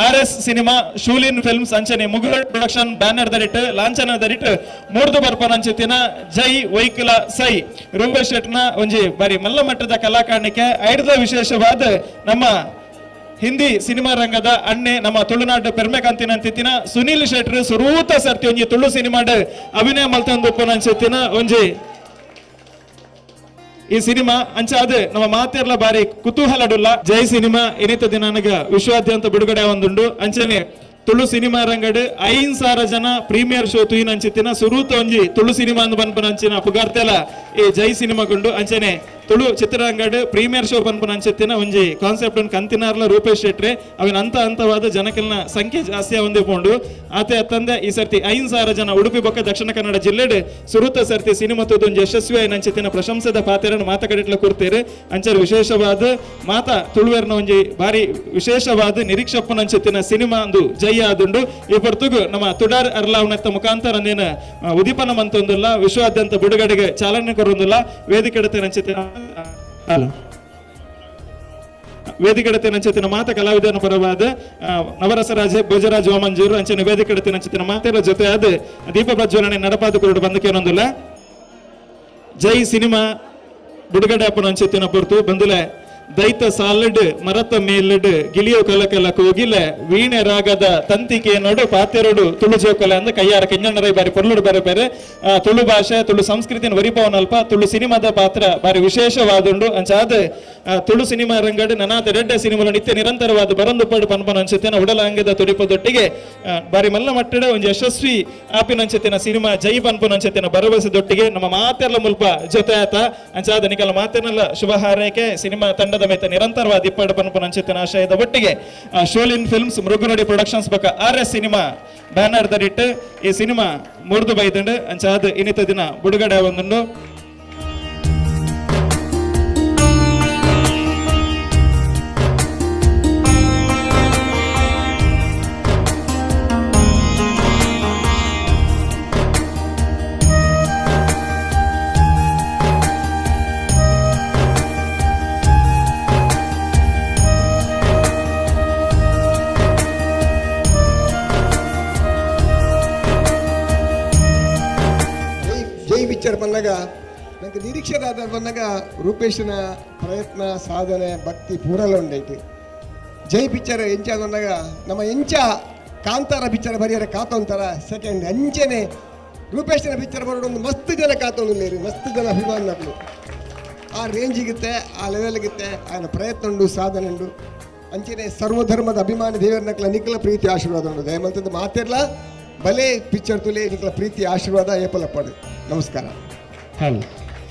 ಆರ್.ಎಸ್ cinema Shoolin films ಅಂಚನೆ ಮುಗುಳ್ production banner ದರಿಟ್ ಲಾಂಛನ ದರಿಟ್ ಮೂರ್ದು ಬರ್ಪನಂಚಿತ್ತಿನ ಜೈ ವೈಕುಲ ಸೈ ರೂಪೇಶ್ ಶೆಟ್ನ ಒಂಜಿ ಬಾರಿ ಮಲ್ಲ ಮಟ್ಟದ ಕಲಾಕಾರಣಿಕೆ ಐಡ್ದ ವಿಶೇಷವಾದ ನಮ್ಮ ಹಿಂದಿ ಸಿನಿಮಾ ರಂಗದ ಅಣ್ಣೆ ನಮ್ಮ ತುಳುನಾಡು ಪೆರ್ಮೆಕಂತಿನಂತಿತ್ತಿನ ಸುನೀಲ್ ಶೆಟ್ರು ಸುರೂತ ಸರ್ತಿ ಒಂಜಿ ತುಳು ಸಿನಿಮಾಡ್ ಅಭಿನಯ ಮಲ್ತೊಂದು ಒಂಜಿ ಈ ಸಿನಿಮಾ ಅಂಚಾದ ನಮ್ಮ ಮಾತೆರ್ಲ ಬಾರಿ ಕುತೂಹಲಡುಲ್ಲ. ಜೈ ಸಿನಿಮಾ ಇನಿತ ದಿನಾನಗ ವಿಶ್ವಾದ್ಯಂತ ಬಿಡುಗಡೆ ಒಂದುಂಡು. ಅಂಚನೆ ತುಳು ಸಿನಿಮಾ ರಂಗಡ್ 5,000 ಜನ ಪ್ರೀಮಿಯರ್ ಶೋ ತುಯಿನ ಅಂಚಿತ್ತಿನ ಸುರೂತ ಒಂಜಿ ತುಳು ಸಿನಿಮಾ ಅಂದ್ ಪನ್ಪುನ ಅಂಚಿನ ಪುಗಾರ್ತೆಲ ಈ ಜೈ ಸಿನಿಮಾ ಗುಂಡು. ಅಂಚನೆ ತುಳು ಚಿತ್ರರಂಗಡ್ ಪ್ರೀಮಿಯರ್ ಶೋ ಪನ್ಪುನ ಅಂಚಿತ್ತಿನ ಒಂಜಿ ಕಾನ್ಸೆಪ್ಟ್ ಕಂತಿನಾರ್ಲ ರೂಪೇಶ್ ಶೆಟ್ರೆ ಅವಿನ ಹಂತ ಹಂತವಾದ ಜನಕಲ್ನ ಸಂಖ್ಯೆ ಜಾಸ್ತಿ ಒಂದೇ ಪೋಂಡು. ಆತೆ ಅತ್ತಂದೆ ಈ ಸರ್ತಿ 5,000 ಜನ ಉಡುಪಿ ಬೊಕ್ಕ ದಕ್ಷಿಣ ಕನ್ನಡ ಜಿಲ್ಲೆಡ್ ಸುರೂತ ಸರ್ತಿ ಸಿನಿಮಾ ತೂದು ಒಂಜಿ ಯಶಸ್ವಿ ಅಂಚಿತ್ತಿನ ಪ್ರಶಂಸೆದ ಪಾತೆರನ್ನು ಮಾತ ಕಡೆಟ್ಲ ಕೊಡ್ತೇರೆ. ಅಂಚರ ವಿಶೇಷವಾದ ಮಾತ ತುಳುವೆರ್ನ ಒಂಜಿ ಬಾರಿ ವಿಶೇಷವಾದ ನಿರೀಕ್ಷಪ್ಪನ ಅಂಚಿತ್ತಿನ ಸಿನಿಮಾ ಅಂದು ಜೈ ಆದುಂಡು. ಈ ಪೊರ್ತುಗು ನಮ್ಮ ತುಡಾರ್ ಅರ್ಲಾವಣತ್ತ ಮುಖಾಂತರ ಅಂದೇನ ಉದೀಪನ ಮಂತೊಂದುಲ್ಲ ವಿಶ್ವಾದ್ಯಂತ ಬಿಡುಗಡೆಗೆ ಚಾಲನೆ ಕೊರೊಂದುಲ್ಲ. ವೇದಿಕೆ ನಂಚಿತ್ತಿನ ವೇದಿಕೆಡತೆ ನಂಚಿತ್ತಿನ ಮಾತ ಕಲಾವಿದನ ಪರವಾದ ನವರಸರಾಜ ಭೋಜರಾಜ್ ವಾಮಂಜೂರು ಅಂಚನೆ ವೇದಿಕೆಡತೆ ನಂಚಿತ್ತಿನ ಮಾತೆರ ಜೊತೆ ಆದ ದೀಪ ಪ್ರಜ್ವಲನೆ ನಡಪಾದ ಕೊರಡು ಬಂದಕೇನೊಂದುಲ್ಲ. ಜೈ ಸಿನಿಮಾ ಬಿಡುಗಡೆ ಅಪ್ಪನ ಅಂಚಿತ್ತಿನ ಪೊರ್ತು ಬಂದುಲೆ ದೈತ ಸಾಲಡ್ ಮರತ ಮೇಲಡ್ ಗಿಳಿಯೋ ಕಲಕಲ ಕೋಗಿಲ ವೀಣೆ ರಾಗದ ತಂತಿಕೆ ನೋಡು ಪಾತೆರಡು ತುಳು ಜೋಕಲ ಅಂದ ಕೈಯಾರ ಕೆಂಜಣ್ಣರೈ ಬಾರಿ ಪೊರ್ಲುಡು ಬಾರಿ ಬೇರೆ ತುಳು ಭಾಷೆ ತುಳು ಸಂಸ್ಕೃತಿನ ವರಿಪವನಲ್ಪ ತುಳು ಸಿನಿಮಾದ ಪಾತ್ರ ಬಾರಿ ವಿಶೇಷವಾದುಂಡು. ಅಂಚಾದ ತುಳು ಸಿನಿಮಾ ರಂಗಡ್ ನನಾತ ರೆಡ್ಡೆ ಸಿನಿಮಾ ನಿತ್ಯ ನಿರಂತರವಾದ ಬರಂದು ಪಡು ಪನ್ಪನ ಅಂಚುತ್ತಿನ ಉಡಲಾಂಗದ ತುಡಿಪದೊಟ್ಟಿಗೆ ಬಾರಿ ಮಲ್ಲ ಮಟ್ಟಡ ಒಂದು ಯಶಸ್ವಿ ಆಪಿನ ಅಂಚುತ್ತಿನ ಸಿನಿಮಾ ಜೈ ಪನ್ಪನ ಅಂಚುತ್ತಿನ ಭರವಸೆ ದೊಟ್ಟಿಗೆ ನಮ್ಮ ಮಾತೆಲ್ಲ ಮುಲ್ಪ ಜೊತೆ ಆತ. ಅಂಚಾದ ನಿಕಲ ಮಾತೆಲ್ಲ ಶುಭ ಹಾರೈಕೆ ಸಿನಿಮಾ ತಂಡದ ಮೇತ ನಿರಂತರವಾದ ಇಪ್ಪಡು ಪನ್ಪನ ಅಂಚುತ್ತಿನ ಆಶಯದ ಒಟ್ಟಿಗೆ ಶೋಲಿನ್ ಫಿಲ್ಮ್ಸ್ ಮೃಗುನಡಿ ಪ್ರೊಡಕ್ಷನ್ಸ್ ಬಕ್ಕ ಆರ್ ಎಸ್ ಸಿನಿಮಾ ಬ್ಯಾನರ್ ದರಿಟ್ಟು ಈ ಸಿನಿಮಾ ಮುರಿದು ಬೈದುಂಡು. ಅಂಚಾದ ಇನ್ನಿತ ದಿನ ಬಿಡುಗಡೆ ಒಂದುಂಡು. ಜೈ ಪಿಕ್ಚರ್ ಬಂದಾಗ ನಂಗೆ ನಿರೀಕ್ಷೆದಾದ ಬಂದಾಗ ರೂಪೇಶನ ಪ್ರಯತ್ನ ಸಾಧನೆ ಭಕ್ತಿ ಪೂರಲ ಉಂಡೈತಿ. ಜೈ ಪಿಕ್ಚರ್ ಎಂಚ ಬಂದಾಗ ನಮ್ಮ ಎಂಚ ಕಾಂತಾರ ಪಿಕ್ಚರ್ ಬರಿಯರ ಕಾತೊಂತಾರ ಸೆಕೆಂಡ್ ಅಂಚೆನೆ ರೂಪೇಶನ ಪಿಕ್ಚರ್ ಬರೋದು ಮಸ್ತ್ ಜನ ಕಾತೊಂದುಲ್ಲೇರಿ, ಮಸ್ತ್ ಜನ ಅಭಿಮಾನಿಗಳು. ಆ ರೇಂಜಿಗಿತ್ತೆ, ಆ ಲೆವೆಲ್ಗಿತ್ತೆ ఆయన ಪ್ರಯತ್ನ ಉಂಡು ಸಾಧನೆ ಉಂಡು. ಅಂಚೆನೆ ಸರ್ವಧರ್ಮದ ಅಭಿಮಾನಿ ದೇವರನಕ್ಲ ನಿಖಲ ಪ್ರೀತಿ ಆಶೀರ್ವಾದ ಉಂಡು. ದಯಮಂತದ ಮಾತಿರ್ಲ ಬಲೆ ಪಿಕ್ಚರ್ ತುಲೆ ನಿಖಲ ಪ್ರೀತಿ ಆಶೀರ್ವಾದ ಏಪಲಪ್ಪಾಡು. ನಮಸ್ಕಾರ.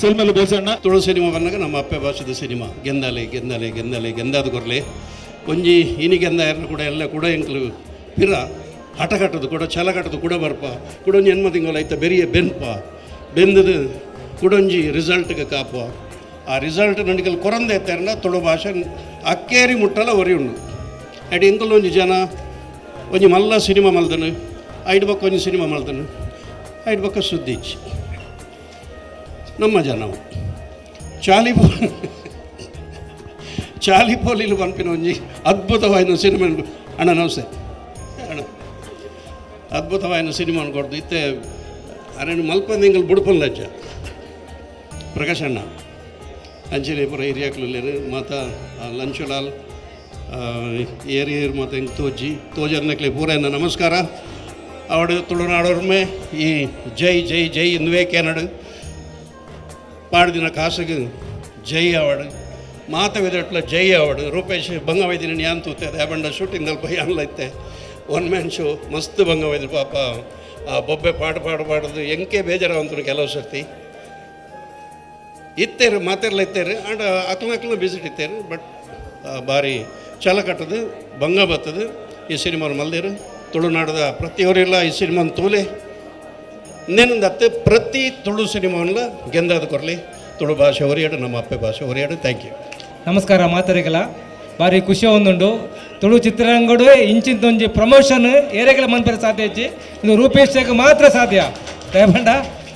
ಸೊಲ್ಮೆಲು ಬೋಸಣ್ಣ. ತುಳು ಸಿನಿಮಾ ಬಂದಾಗ ನಮ್ಮ ಅಪ್ಪೆ ಭಾಷೆದ ಸಿನಿಮಾ ಗೆಂದಾಲೆ ಗೆಂದಾಲೆ ಗೆಂದಾಲೆ ಗೆಂದಾದ ಕೊರ್ಲೆ ಒಂಜಿ ಇನಿ ಗೆಂದ ಕೂಡ ಎಲ್ಲ ಕೂಡ ಎಂಕ್ಲು ಪಿರ ಹಠ ಕಟ್ಟದು ಕೂಡ ಛಲ ಕಟ್ಟದು ಕೂಡ ಬರ್ಪ ಕೂಡ ಒಂಜಿ ಎನ್ಮ ತಿಂಗಳು ಐತ ಬೆರಿಯ ಬೆನ್ಪ ಬೆಂದದು ಕುಡೊಂಜಿ ರಿಸಲ್ಟ್ಗೆ ಕಾಪ. ಆ ರಿಸಲ್ಟ್ ನನಗೆ ಕೊರಂದೆ ಎತ್ತಾರನ ತುಳು ಭಾಷೆ ಅಕ್ಕೇರಿ ಮುಟ್ಟಲ ಒರಿ ಉಂಡು. ಅಡಿ ಎಂಕಲ್ ಒಂಜಿ ಜನ ಒಂಜಿ ಮಲ್ಲ ಸಿನಿಮಾ ಮಲ್ದನು, ಐಡ್ ಬೊಕ್ಕ ಒಂಜಿ ಸಿನಿಮಾ ಮಲ್ದನು, ಐಡ್ ಬೊಕ್ಕ ಸುದ್ದಿ ಇಚ್ಚಿ. ನಮ್ಮ ಜನವು ಚಾಲಿ ಚಾಲಿ ಪೋಲಿಲು ಪನ್ಪಿನ ಒಂಜಿ ಅದ್ಭುತವಾಯಿನ ಸಿನಿಮಾ. ಅಣ್ಣ ನಮಸ್ತೆ ಅಣ್ಣ. ಅದ್ಭುತವಾಯಿನ ಸಿನಿಮಾ ಕೊಡ್ದು ಇತ್ತೆ ಅರೆನು ಮಲ್ಪಂದಿಂಗಲ್ ಬುಡುಪನ್ ಲಜ್ಜ ಪ್ರಕಾಶ್ ಅಣ್ಣ ಅಂಚನೆ ಪುರ ಹಿರಿಯಾಕ್ಲು ಮಾತ ಲಂಚುಲಾಲ್ ಏರಿ ಏರ್ ಮಾತ ಹೆಂಗೆ ತೋಜಿ ತೋಜರ್ನಕ್ಲೆ ಪೂರ ನಮಸ್ಕಾರ. ಅವಡು ತುಳುನಾಡೋರ್ಮೆ ಈ ಜೈ ಜೈ ಜೈ ಇಂದುವೇ ಕೆನಡು ಪಾಡ್ದಿನ ಕಾಸಗು ಜೈ ಅವಡು ಮಾತ ವಿದಟ್ಲ ಜೈ ಅವಡು. ರೂಪೇಶ್ ಬಂಗವೈದಿನ ಯಾನ್ ತೂತೆ ಅದೇ ಶೂಟಿಂಗ್ ದಲ್ಪ ಯಾನ್ಲೈತೆ one man show ಮಸ್ತ್ ಬಂಗವೈದ್ರು ಪಾಪ. ಆ ಬೊಬ್ಬೆ ಪಾಡು ಪಾಡು ಪಾಡೋದು ಎಂಕೆ ಬೇಜಾರಾವಂತನು ಕೆಲವು ಸರ್ತಿ ಇತ್ತೇರು ಮಾತೆರ್ಲ ಇತ್ತೇರು ಆಂಡ ಅಕ್ಲ ಅಕ್ಲ ಬಿಸಿಟ್ ಇತ್ತೇರು. ಬಟ್ ಭಾರಿ ಛಲ ಕಟ್ಟದು ಭಂಗ ಬರ್ತದೆ ಈ ಸಿನಿಮಾನ ಮಲ್ದೇರು. ತುಳುನಾಡದ ಪ್ರತಿಯೊರಿಲ್ಲ ಈ ಸಿನಿಮಾನ ತೂಲೆ ನೆನದತ್ತೆ ಪ್ರತಿ ತುಳು ಸಿನಿಮಾವನ್ನ ಗೆಂದಾದ ಕೊರಲಿ. ತುಳು ಭಾಷೆ ಒರಿಯಾಡು, ನಮ್ಮ ಅಪ್ಪೆ ಭಾಷೆ ಒರಿಯಾಡು. Thank you. ನಮಸ್ಕಾರ ಮಾತರಿಗಲ, ಭಾರಿ ಖುಷಿ ಒಂದುಂಡು. ತುಳು ಚಿತ್ರರಂಗಡು ಇಂಚಿಂತೊಂಜಿ ಪ್ರಮೋಷನ್ ಏರೆಗಲ ಮನ್ಪೆರೆ ಸಾಧ್ಯ ಇಜ್ಜಿ, ಇದು ರೂಪೇಶ್ ಮಾತ್ರ ಸಾಧ್ಯ. ದಯಪಂಡ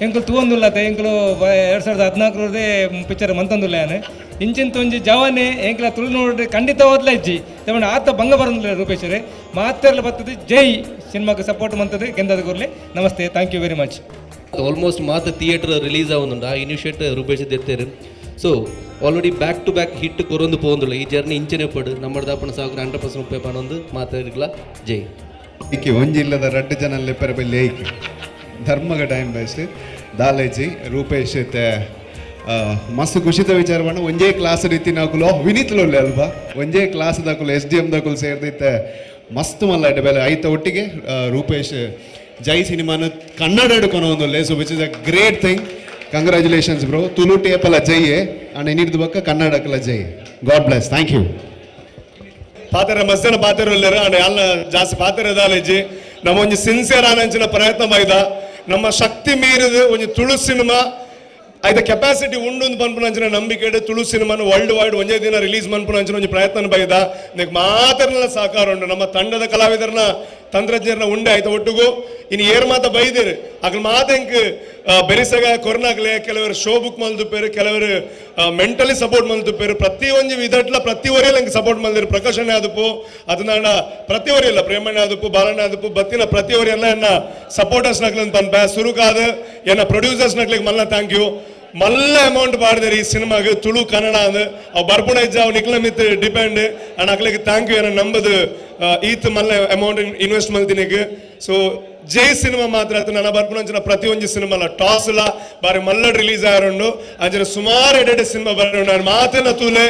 ಎಂಕುಲು ತೂವೊಂದುಲ್ಲತೆ, ಎಂಕುಲು 2014 ಪಿಕ್ಚರ್ ಮಂತೊಂದುಲ್ಲ ಯಾನ್. ಇಂಚಿಂತೊಂಜಿ ಜವಾನೆ ಎಂಕಲ ತುಳು ನೋಡ್ರಿ ಖಂಡಿತ ಓದ್ಲ ಇಜ್ಜಿ. ದಯಪಂಡ ಆತ ಭಂಗ ಬರೋದಿಲ್ಲ ರೂಪೇಶ್ವರೇ ಮಾತೆರ್ಲ ಬರ್ತದೆ. ಜೈ ಸಿನಿಮಾಕ್ಕೆ ಸಪೋರ್ಟ್ ಮಂತದೆ ಗೆಂದದ ಗುರ್ಲಿ. ನಮಸ್ತೆ, thank you very much. Almost ಮಾತ ಥಿಯೇಟರ್ ರಿಲೀಸ್ ಆವೊಂದುಂಡು ಆ ಇನಿಷಿಯೇಟ್ ರೂಪೇಶ್ ದೆತ್ತೇರು. So already back to back hit ಕೊರೊಂದು ಪೋವೊಂದುಲ್ಲ. ಈ ಜರ್ನಿ ಇಂಚನೆ ಪಡು ನಮ್ಮ ದಾಪಣ ಸಾವಿರ 100% ರೂಪಾಯಿ ಪನೊಂದು ಮಾತಾಡಿಗ್ಲ ಜೈ. ಇಕ್ಕಿ ಒಂಜಿಲ್ಲದ ರಡ್ಡು ಜನ ಲೆಪ್ಪರ ಬಲ್ಲಿ ಐಕಿ ಧರ್ಮಗ ಟೈಮ್ ಬೇಸ್ಟ್ ದಾಲೇಜಿ ರೂಪೇಶ್ ಇತ್ತೆ ಮಸ್ತ್ ಖುಷಿತ ವಿಚಾರ ಪಂಡ ಒಂಜೇ ಕ್ಲಾಸ್ ರೀತಿ ನಾಕುಲು ವಿನೀತ್ ಲೊಲ್ಲೆ ಅಲ್ವಾ ಒಂಜೇ ಕ್ಲಾಸ್ ದಾಕುಲು S D M ದಾಕುಲು ಸೇರ್ದಿತ್ತೆ ಮಸ್ತ್ ಮಲ್ಲ ಅಡ್ಡೆ ಬೇಲೆ ಐತ ಒಟ್ಟಿಗೆ ರೂಪೇಶ್ ಜೈ ಸಿನಿಮಾನ Kannada ಕೊನೊಂದುಲ್ಲೆ. So which is a great thing. Congratulations bro. Tulu ಟೇಪಲ ಜೈಯೆ and ಇನ್ನಿರ್ದು ಬಕ್ಕ ಕನ್ನಡಕಲ ಜೈ. God bless. Thank you. ಪಾತೆರ ಮಸ್ತ್ ಪಾತೆರ ಉಲ್ಲೆರ್ ಅಂಡ ಯಾಲ್ನ ಜಾಸ್ತಿ ಪಾತೆರ ದಾಲೇಜಿ. ನಮ್ಮ ಒಂಜಿ ಸಿನ್ಸಿಯರ್ ಆನಂಚಿನ ಪ್ರಯತ್ನ ಬೈದ ನಮ್ಮ ಶಕ್ತಿ ಮೀರಿದ ಒಂಜಿ ತುಳು ಸಿನಿಮಾ ಐತ ಕೆಪಾಸಿಟಿ ಉಂಡು ಪನ್ಪುನಂಚಿನ ನಂಬಿಕೆ ತುಳು ಸಿನಿಮಾನ ವರ್ಲ್ಡ್ ವೈಡ್ ಒಂಜೇ ದಿನ ರಿಲೀಸ್ ಮನ್ಪುನಂಚಿನ ಒಂಜಿ ಪ್ರಯತ್ನ ಬೈದ. ನಿಕ್ ಮಾತೆರ್ನೆಲ್ಲ ಸಹಕಾರ ಉಂಡು. ನಮ್ಮ ತಂಡದ ಕಲಾವಿದರನ್ನ ತಂತ್ರಜ್ಞರನ್ನ ಉಂಡೆ ಆಯ್ತು ಒಟ್ಟಿಗೂ ಇನ್ನು ಏರ್ ಮಾತ ಬೈದಿರು ಅಗ್ಲ ಮಾತ ಎಂಕ್ ಬೆರಿಸಗ ಕೊರ್ನಾಗ್ಲೆ ಕೆಲವರು ಶೋ ಬುಕ್ ಮಲ್ದುಪೇರು, ಕೆಲವರು ಮೆಂಟಲಿ ಸಪೋರ್ಟ್ ಮಲ್ದುಪೇರು. ಪ್ರತಿ ಒಂಜಿ ವಿಧಟ್ಲ ಪ್ರತಿ ಒರಿಯಲ್ಲ ಎಂಕ್ ಸಪೋರ್ಟ್ ಮಲ್ದಿರು. ಪ್ರಕಾಶಣ್ಣ ಆದಪ್ಪು ಅದನ್ನ ಪ್ರತಿ ಒರಿಯಲ್ಲ ಪ್ರೇಮಣ್ಣ ಆದಪ್ಪು ಬಾಲಣ್ಣ ಆದಪ್ಪು ಬತ್ತಿನ ಪ್ರತಿ ಒರಿಯಲ್ಲ ಎನ್ನ ಸಪೋರ್ಟರ್ಸ್ ನಕ್ಲೆ ಪನ್ಪ ಸುರುಕಾದ ಎನ್ನ ಪ್ರೊಡ್ಯೂಸರ್ಸ್ ನಕ್ಲಿಗೆ ಮಲ್ಲ thank you. ಮಲ್ಲ ಅಮೌಂಟ್ ಪಾಡ್ದೇರಿ ಈ ಸಿನಿಮಾಗ್ ತುಳು ಕನ್ನಡ ಅಂದ್ ಅವು ಬರ್ಪುಣ ಇಜ್ಜ ಅವು ನಿಕ್ಲ ಮಿತ್ ಡಿಪೆಂಡ್ ಅಂಡ್ ಅಕ್ಲೆಗ್ thank you. ಏನ ನಂಬದು ಈತ್ ಮಲ್ಲ ಅಮೌಂಟ್ ಇನ್ವೆಸ್ಟ್ ಮಲ್ತಿನಿಗ್. ಸೊ ಜೈ ಸಿನಿಮಾ ಮಾತ್ರ ಆಯ್ತು ನನ್ನ ಬರ್ಪುನಂಚಿನ ಪ್ರತಿ ಒಂಜಿ ಸಿನಿಮಾ ಟಾಸ್ ಲ ಬಾರಿ ಮಲ್ಲ ರಿಲೀಸ್ ಆರುಂಡು. ಅಂಚಿನ ಸುಮಾರು ಎಡೆಡೆ ಸಿನಿಮಾ ಬರೋಣ ಮಾತೆಲ್ಲ ತೂಲೆ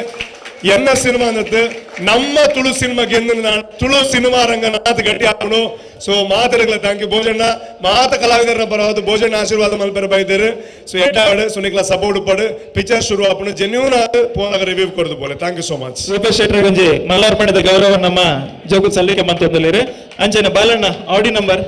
ಎನ್ನ ಸಿನಿಮಾ ಅಂದತ್ತು ನಮ್ಮ ತುಳು ಸಿನಿಮಾ ಗೆಂದು ತುಳು ಸಿನಿಮಾ ರಂಗ ನಾತ್ ಗಟ್ಟಿ ಆಪುಂಡು. ಸೊ ಮಾತೆರ್ಗ್ಲ thank you. Bhojanna ಮಾತ ಕಲಾವಿದರನ್ನ ಬರೋದು ಭೋಜಣ್ಣ ಆಶೀರ್ವಾದ ಮಲ್ಪೆರ ಬೈದೇರು. ಸೊ ಎಡ್ಡಾವಡು ಸೊ ನಿಕ್ಲ ಸಪೋರ್ಟ್ ಪಡು ಪಿಕ್ಚರ್ ಶುರು ಆಪುಂಡು ಜೆನ್ಯೂನ್ ಆದ್ ಪೋನಾಗ review ಕೊಡ್ದು ಪೋಲೆ. Thank you so much. Rupesh Shetty ಒಂಜಿ ಮಲ್ಲಾರ್ಪಣೆದ ಗೌರವ ನಮ್ಮ ಜೋಗು ಸಲ್ಲಿಕೆ ಮಂತೊಂದುಲ್ಲೆರ್. ಅಂಚನೆ ಬಾಲಣ್ಣ ಆಡಿ ನಂಬರ್.